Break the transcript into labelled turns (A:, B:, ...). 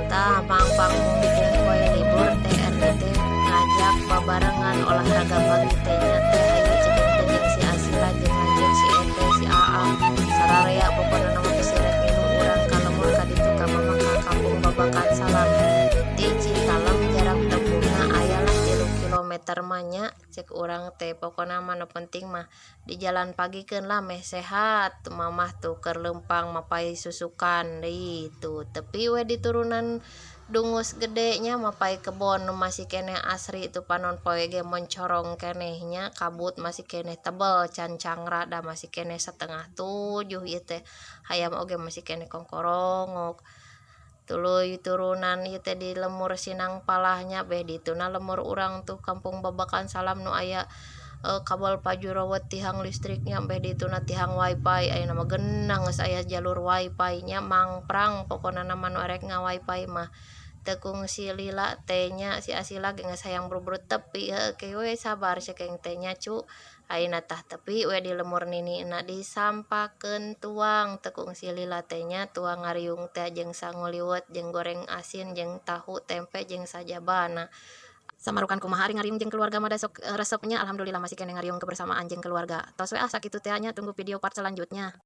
A: Tah, mangpang mumpung poe libur teh Erni teh ngajak babarengan olahraga pagi teh nya teh. Hayu cek teh jeung si Asila, jeung lanceuk si Ete, si Aa, sararea pokona mah bisi rek ngilu urang ka lembur ka ditu ka mama, ka Kampung Babakan Salam. Ti Citalem jarak tempuhna aya lah 3 kilometer mah nya cek urang teh. Pokona mah nu penting mah di jalan pagikeun lah, meh sehat. Mamah tuh keur leumpang mapay susukan deui tuh, tepi we di turunan Dungus Gede nya, mapay kebon nu masih keneh asri tuh. Panon poe ge moncorong keneh nya, kabut masih keneh tebel, can cangra da masih keneh 6.30 ieu teh. Hayam oge masih keneh kongkorongok. Tuluy turunan ieu teh di lembur Sinang Palahnya, beh dituna lembur urang tuh, Kampung Babakan Salam, nu aya kabel pajurawet, tihang listriknya, beh dituna tihang wifi. Ayeuna mah genah geus aya jalur wifi nya, mangprang pokona mah nu arek nga wifi mah. Teu kungsi lila teh nya, si Asila ge geus hayang buru-buru tepi. Heuh, ke we sabar cek teh nya, cu. Ayeuna tah tepi we di lembur ninina, disampakeun tuang. Teu kungsi lila teh nya, tuang ngariung teh jeung sangu liwet jeung goreng asin jeung tahu tempe jeung sajabana. Samarukan kumaha ari ngariung jeung keluarga mah da sok resep nya. Alhamdulillah masih keneh ngariung kebersamaan jeung keluarga. Tos we ah, sakitu teh nya, tunggu video part selanjutnya.